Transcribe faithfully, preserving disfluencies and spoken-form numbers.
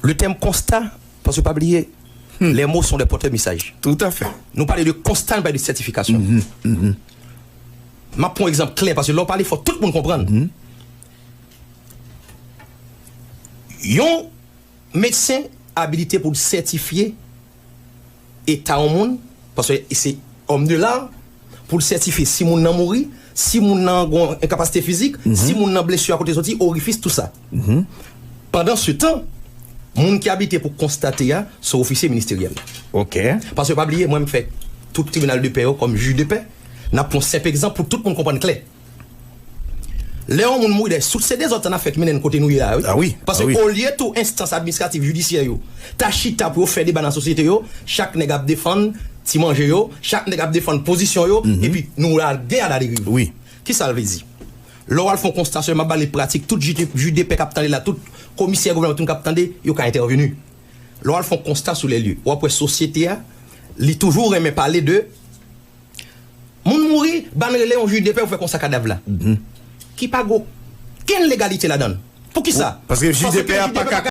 Le tèm konsta, paske pa bliye, les mots sont des porteurs de message. Tout à fait. Nou pale de konsta, nou pale de sètifikasyon. M ap pran yon egzanp klè, paske lè w pale, fò tout moun konprann. Yon medsen abilite pou l sètifye eta yon moun, paske se homme de l'art, pou l sètifye si moun nan mouri, si moun nan gen yon enkapasite fizik, si moun nan blesi a kote soti, orifis, tout sa. Pandan se tan, moun ki abite pou konstate a, se ofisye ministeryèl. Ok. Paske pa bliye, mwen m fè tout tribinal de pè yo kòm jij de pè. N ap pran senp egzanp pou tout moun konprann klè. Lè yon moun mouri, dèyè tout se dezòd sa n ap fè ki mennen n kote nou ye la, wi. Ah wi, Paske ah wi. Olye tou enstans administratif, jidisyè yo ta chita pou yo fè deba nan sosyete yo, chak nèg ap defann ti manje yo, chak nèg ap defann pozisyon yo, epi nou la gen a la deriv. Wi. Kisa l vle di? Lè w al fè yon konsta sou, m ap pale pratik, tout jij de pè k ap tande la, tout komisè gouvènman, tout moun k ap tande, yo ka entèveni. Lè w al fè yon konsta sou lè lye, w ap wè sosyete a, li toujou renmen pale de moun mouri, ba n rele yon jij de pè pou fè konsta kadav la. Ki pa gen okenn legalite ladan l. Poukisa? Paske jij de pè a pa ka